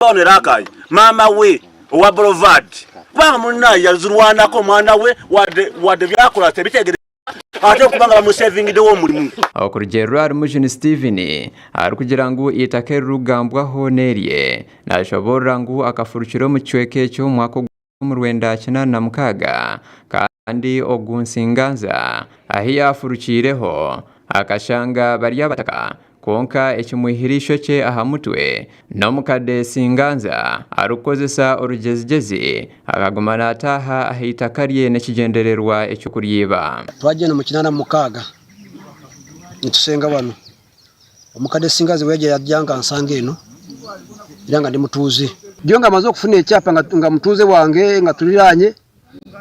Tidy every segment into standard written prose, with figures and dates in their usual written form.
Ono era akaye maama we owa Boulevard kubanga munaye yazirwanako omwana we wadde wadde byakola tebitegerekeka ate okuba nga bamusevingiddewo omulimu. Okurugiirira ahari Mujuni Steven arikugira ngu eitaka eririkugambwaho n'erye, nashoboorora ngu akafurukira omu kicweka ekyo omu mwaka ogwa 1986 kandi ogu Nsinganza ahi yaafurukiireho akashanga bari abataka kwonka ekimwihire eishokye aha mutwe n'omukade Nsinganza arikukozesa orugyezigyezi akaguma naataaha aha itaka rye n'ekigyendererwa eky'okuryiba. Twagyenda omu 86 nitusenga wanu. Omukade Singazi bweyaija yajja nga ansanga eno era nga ndi mutuuze. Nyowe nga maze okufuna ekyapa nga mutuuze wange nga tuliraanye,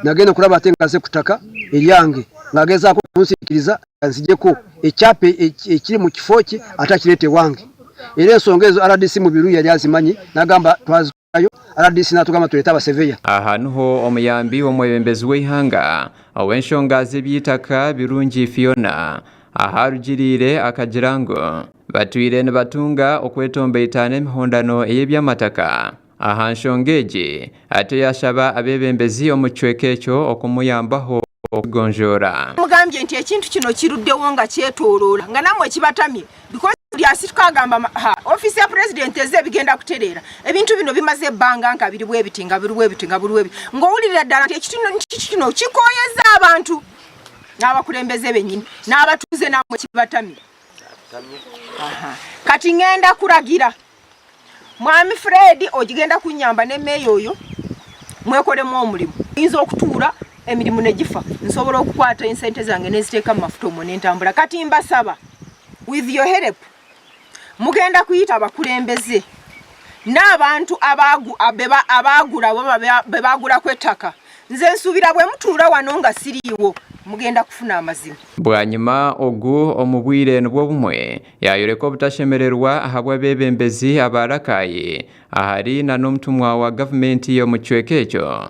nagenda okulaba ate nga aze ku ttaka eryange nga agezaako okunsikiriza nzigyeko ekyapa ekiri mu kifo kye ate akireete ewange. Era ensonga ezo rdc Mubiru yali azimanyi nagamba twazitwalayo rdc natugamba tuleete abaseveya. Aha niho omuyambi w'omwebembezi w'eihanga ow'enshonga z'eby'eitaka Birungi Fiona Aha arugiriire akagira ngu batwire nibatunga okwetomboita n'emihondano ey'eby'amataka aha nshonga egi atyo yaashaba abeebembezi omu kicweka ekyo okumuyambaho okugigonjoora. Mugambye nti ekintu kino kiruddewo nga kyetoloola nga namwe kibatamye because buli asituka agamba ha office ya president eze bigenda kutereera ebintu bino bimaze ebbanga nga biri bwebiti nga biri bwebiti nga biri bwebiti ng'owulirira ddala nti ekintu kino kikooyeza abantu n'abakulembeze bennyini n'abatuuze namwe kibatamye kati ŋŋenda kulagira mwami Fred ogigenda kunyamba ne meeya oyo mwekolemu omulimu oyinza okutuula emirimu ne gifa nsobola okukwata ensente zange neziteeka mu mafuta omwo nentambula kati mbasaba with your help mugenda kuyita abakulembeze n'abantu abaagula be baagulako ettaka nze nsuubira bwe mutuula wano nga siriiwo mugenda kufuna amazima. Bwanyima ogu omu bwire nibwo bumwe yaayoreka obutashemererwa ahabw'abeebembezi aba Rakai ahari na n'omutumwa wa gavumenti omu kicweka ekyo.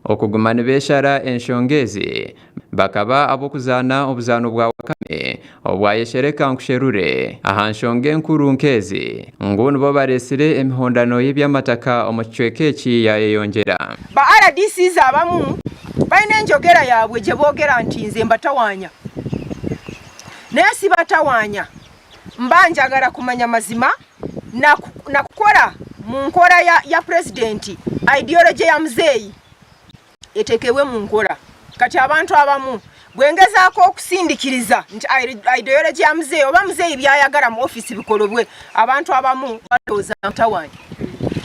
Okuguma nibeeshara enshonga ezi, bakaba ab'okuzaana obuzaano bwa wakame obwayeshereka nkusherure aha nshonga enkuru nk'ezi ngu nibo bareetsire emihondano y'eby'amataka omu kicweka eki yaayeyongyera. Ba RDCs abamu balina enjogera yaabwe gye boogera nti nze mbatawaanya naye sibatawaanya mba njagala kumanya mazima na kukora mu nkora ya, ya pulezidenti ideology ya muzeeyi etekebwe mu nkora kati abantu abamu bwengezaako okusindikiriza nti ideology ya muzeeyi oba muzeeyi byayagala mu ofiisi bikolebwe abantu abamu balowooza mutawaanya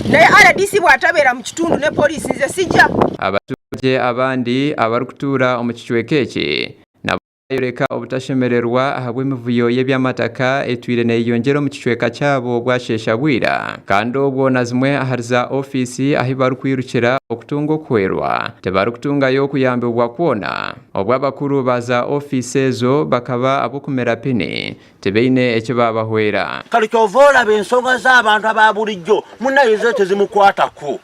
naye rdc bw'atabeera mu kitundu ne poliisi nze sijja Abatuuze abandi abarikutuura omu kicweka eki nabo bayoreka obutashemererwa ahabw'emivuyo y'eby'amataka etwire neyeyongyera omu kicweka kyabo bwasheesha bwira kandi obwo na zimwe ahari za ofiisi ahu barikwirukira okutunga okuhwerwa tibarikutungayo okuyambibwa kwona obwo abakuru ba za ofiisi ezo bakaba ab'okumira pini tibaine eki baabahwera. Kale kyova olaba ensonga z'abantu aba bulijjo munaye zo tezimukwatako.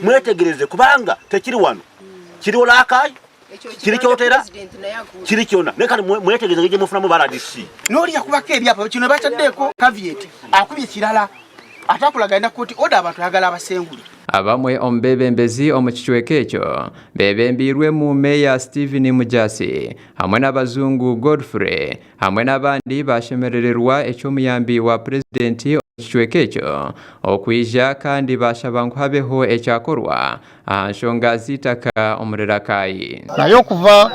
Mwetegereze kubanga tekiri wano, kiri Olaakai, kiri Kyotera, kiri kyona. Naye kale mwetegereze engeri gye mufunamu ba rdc. N'oli yakubako ebyapa kino bataddeeko caveat akubye kirala ate akulaga alina kooti order abantu ayagala abasengule. Abamwe omu beebembezi omu kicweka ekyo beebembeirwemu Meeya Stephen Mujasi hamwe n'abazungu Godfrey hamwe n'abandi baashemerererwa eky'omuyambi wa Purezidenti omu kicweka ekyo okwija kandi baashaba ngu habeho ekyakorwa aha nshonga z'eitaka omuri Rakai. Naye okuva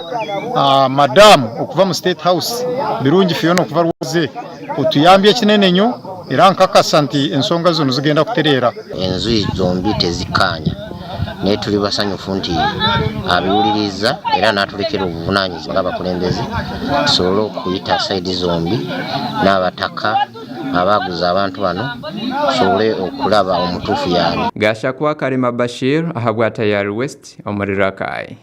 madam okuva mu state house Birungi Fiona okuva rwoze otuyambye ekinene nyo era nkakasa nti ensonga zinu zigenda kutereera. Enjuyi zombi tezikkaanya naye tuli basanyufu nti abiwulirizza era n'atulekera obuvunaanyizibwa ng'abakulembeze tusobole okuyita sayidi zombi n'abataka abaaguza abantu bano tusobole okulaba omutuufu y'ani. Gashakwa Karema Bashir ahabwa Tayari West omuri Rakai.